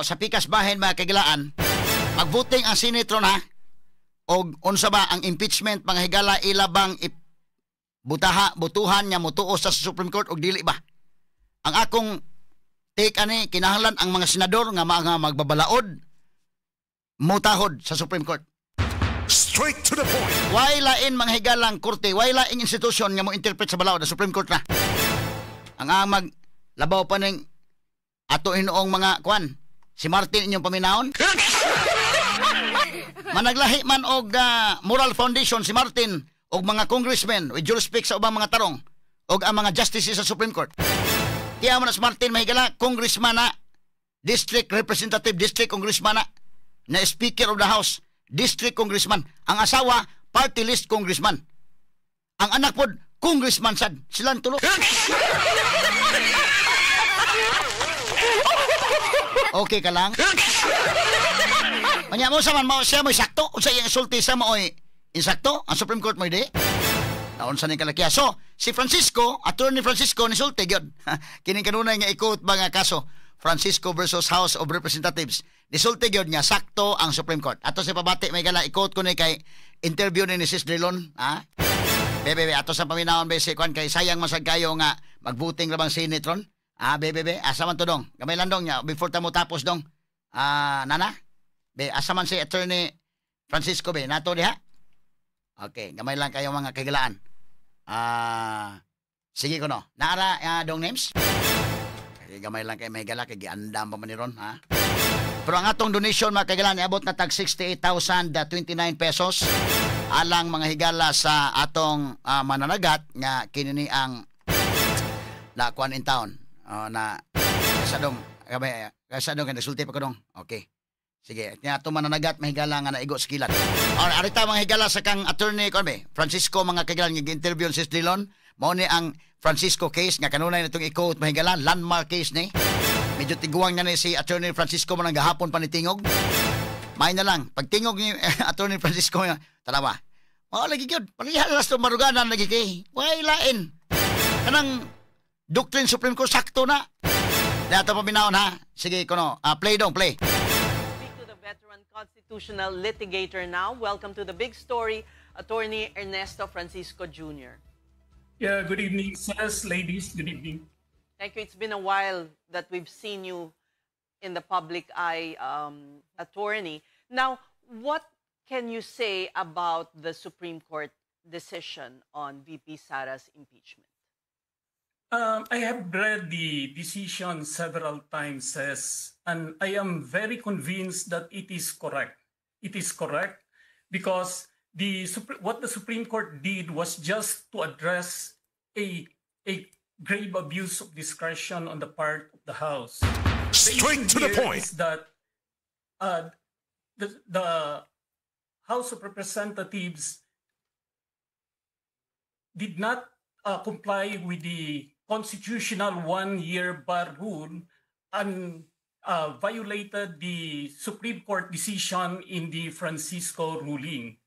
Sa pikas bahin, mga kahigalaan, magvoting ang Senate ron ha, og unsa ba ang impeachment, mga higala, ila bang butaha butuhan nga motuo sa Supreme Court og dili ba? Ang akong take ani, kinahanglan ang mga senador nga mga magbabalaod mutahod sa Supreme Court. Straight to the point. Way lain, mga higalang, korte, way laing institusyon nga mo interpret sa balaod, ang Supreme Court na. Ang amag labaw pa ning ato hinuong mga kwan, si Martin inyong paminahon. Managlahi man og moral foundation si Martin og mga congressmen, with due respect sa ubang mga tarong og ang mga justices sa Supreme Court. Kaya mo na si Martin, mahigala, congressman na, district representative, district congressman na, na speaker of the house, district congressman. Ang asawa, party list congressman. Ang anak pod, congressman sad. Silang tulo. Okay ka lang? Manya mo sa man, mao siya mo'y sakto. Unsa iyang sulti sa mo'y insakto? Ang Supreme Court mo'y di? Naon sa ning kalakiya. So, si Francisco, Attorney Francisco, ni sulti gyud. Kining kanunay nga ikot ba nga kaso, Francisco versus House of Representatives. Nisulti gyud nga sakto ang Supreme Court. Ato sa pabati, may gala, ikot ko ni kay interview ni Sis Drilon, ha? Be, be, be, ato sa paminawon be si kwan kay sayang masag kayo nga magbuting labang Senate ron. Ah, be, be, be, asa man to dong? Gamay lang dong nya before ta mo tapos dong. Ah, nana? Be, asa man si Attorney Francisco be? Nato diha? Okay, gamay lang kayo, mga kagilaan. Ah, sige ko no. Naara dong names? Okay, gamay lang kay may gala kay giandam pa man ni ron, ha? Pero ang atong donation, mga kagilaan, iabot na tag 68,029 pesos alang, mga higala, sa atong mananagat nga kini ang na kuan in town. Oh, na sa dong kabay sa dong kay nagsulti pa ko dong. Okay. Sige, kaya atong mananagat, mahigala, nga naigo sa kilat. Alright, arita, mga higala, sa kang Attorney kuan be, Francisco, mga kagilaan, nga interview si Drilon. Mao ni ang Francisco case nga kanunay natong i-quote, mahigala, landmark case ni. Medyo tiguang na ni si Attorney Francisco mo nang gahapon pa ni tingog. May na lang, pagtingog ni Attorney Francisco, tanawa. Oh, lagi gyud. Palihan na sa maruganan lagi kay. Way lain. Kanang doctrine Supreme Court sakto na. Dato pa binawon ha. Sige kuno, play dong, play. Speak to the veteran constitutional litigator now. Welcome to The Big Story, Attorney Ernesto Francisco Jr. Yeah, good evening, sirs, ladies. Good evening. Thank you. It's been a while that we've seen you in the public eye, attorney. Now, what can you say about the Supreme Court decision on VP Sara's impeachment? I have read the decision several times, says, and I am very convinced that it is correct. It is correct because what the Supreme Court did was just to address a grave abuse of discretion on the part of the House. The Straight issue to the here point. is that the House of Representatives did not comply with the constitutional one-year bar rule and violated the Supreme Court decision in the Francisco ruling.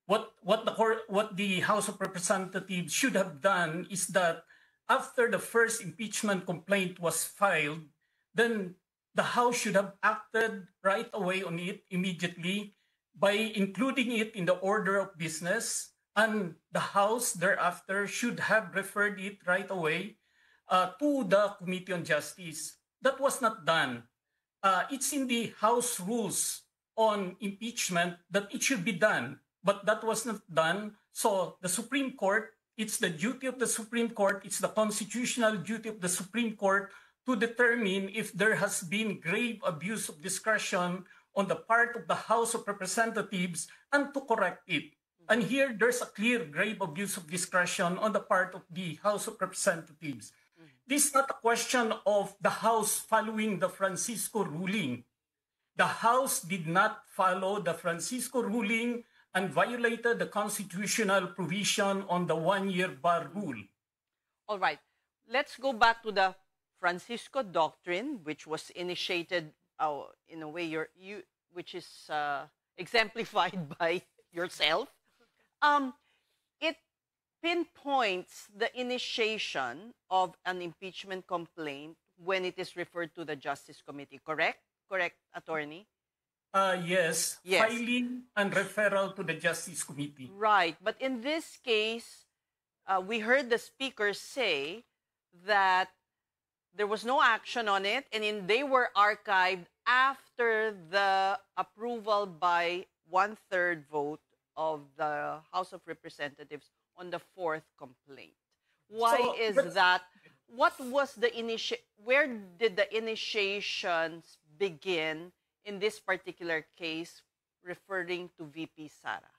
What the House of Representatives should have done is that after the first impeachment complaint was filed, then the House should have acted right away on it immediately by including it in the order of business, and the House thereafter should have referred it right away to the Committee on Justice. That was not done. It's in the House rules on impeachment that it should be done, but that was not done. So the Supreme Court, it's the duty of the Supreme Court, it's the constitutional duty of the Supreme Court to determine if there has been grave abuse of discretion on the part of the House of Representatives and to correct it. And here there's a clear grave abuse of discretion on the part of the House of Representatives. This is not a question of the House following the Francisco ruling. The House did not follow the Francisco ruling and violated the constitutional provision on the one-year bar rule. All right. Let's go back to the Francisco doctrine, which was initiated in a way which is exemplified by yourself. It pinpoints the initiation of an impeachment complaint when it is referred to the Justice Committee, correct? Correct, attorney? Yes, filing and referral to the Justice Committee. Right. But in this case, we heard the speaker say that there was no action on it and they were archived after the approval by one-third vote of the House of Representatives on the fourth complaint. Why is that? What was the where did the initiations begin in this particular case referring to VP Sara?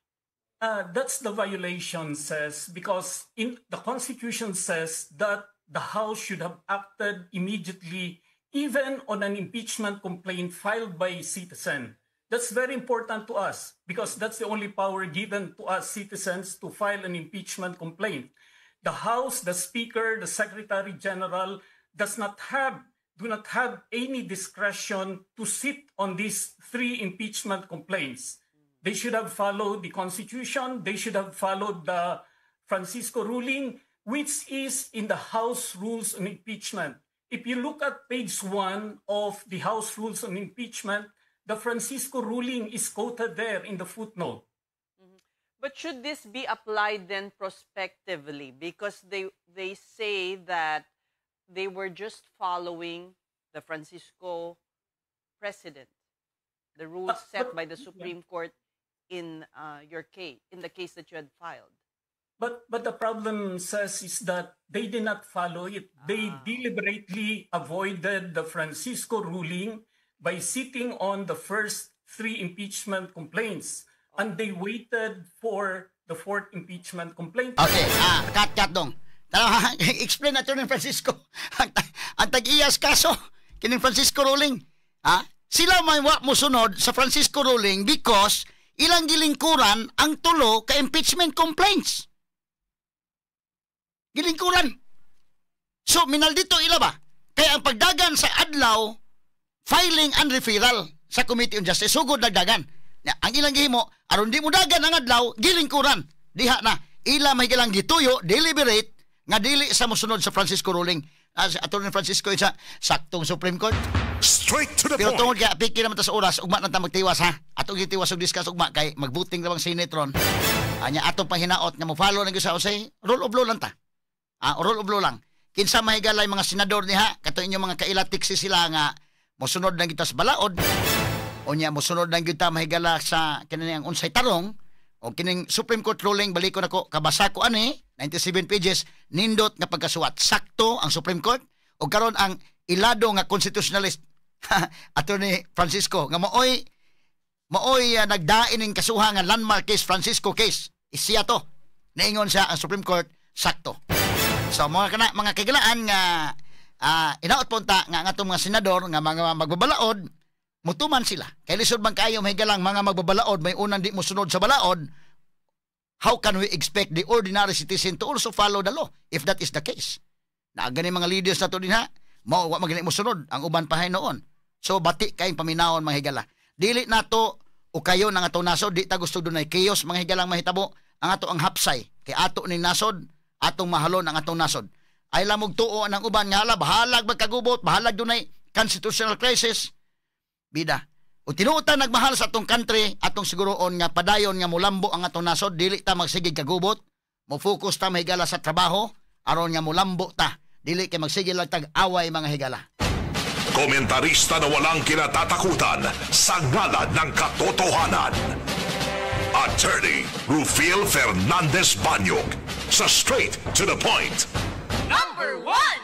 That's the violation, says, because in the Constitution says that the House should have acted immediately, even on an impeachment complaint filed by a citizen. That's very important to us because that's the only power given to us citizens to file an impeachment complaint. The House, the Speaker, the Secretary General does not have do not have any discretion to sit on these three impeachment complaints. They should have followed the Constitution. They should have followed the Francisco ruling, which is in the House Rules on Impeachment. If you look at page 1 of the House Rules on Impeachment, the Francisco ruling is quoted there in the footnote. But should this be applied then prospectively? Because they say that they were just following the Francisco precedent, the rules set by the Supreme Court in your case, in the case that you had filed. But the problem says is that they did not follow it. They deliberately avoided the Francisco ruling by sitting on the first three impeachment complaints. And they waited for the fourth impeachment complaint. Okay, cut, cut dong. Tara, explain nato ni Francisco. Ang tag-iyas kaso, kining Francisco ruling. Ha? Sila may wa mosunod sa Francisco ruling because ilang gilingkuran ang tulo ka impeachment complaints. Gilingkuran. So, minaldito ila ba? Kaya ang pagdagan sa adlaw, filing and referral sa Committee on Justice, sugod nagdagan. Ya, ang ilang gihimo, aron di mo dagan ang adlaw, gilingkuran. Diha na, ila may ilang gituyo, deliberate, nga dili sa mosunod sa Francisco ruling. Si Attorney Francisco isa saktong Supreme Court. Straight to the Pero point. Tungod kay apiki naman ta sa oras, ugma na ta magtiwas ha. Atong gitiwas og discuss ugma kay magbuting lamang Senate ron. Anya atong panghinaot nga mo follow na gyud sa usay, rule of law lang ta. Rule of law lang. Kinsa mahigalay mga senador niha, kato inyong mga kailatiksi sila nga mosunod na kita sa balaod. Unya mosunod na gyud ta mahigala sa kini ang unsay tarong o kining Supreme Court ruling. Balikon ako, kabasa ko ani 97 pages, nindot nga pagkasuwat, sakto ang Supreme Court. O karon ang ilado nga constitutionalist, Attorney Francisco, nga maoy nagdain ning kasuha nga landmark case, Francisco case, isiya to niingon siya ang Supreme Court sakto. So mga kana mga kagilaan nga inaot punta nga ang atong mga senador nga mga magbabalaod mutuman sila kay lisod man kaayo mahigalang mga magbabalaod may unang di mosunod sa balaod. How can we expect the ordinary citizen to also follow the law if that is the case? Na gani mga leaders nato din ha, mao wa magani mosunod ang uban pa noon. So bati kayong paminawon, mga higala. Dili nato o kayo ng atong nasod, di ta gusto dunay chaos, mga higalang, mahitabo. Ang ato ang hapsay kay ato ning nasod, atong mahalon ang atong nasod. Ay lamog tuo ang uban nga hala, bahalag magkagubot, bahalag dunay constitutional crisis. Bida. O tinuod ta nagmahal sa atong country, atong siguroon nga padayon nga mulambo ang atong nasod, dili ta magsigig kagubot, mo focus ta, mahigala, sa trabaho aron nga mulambo ta. Dili kay magsige lang tag away, mga higala. Komentarista na walang kinatatakutan sa ngalan ng katotohanan. Attorney Rufil Fernandez Banyog sa Straight to the Point. Number one!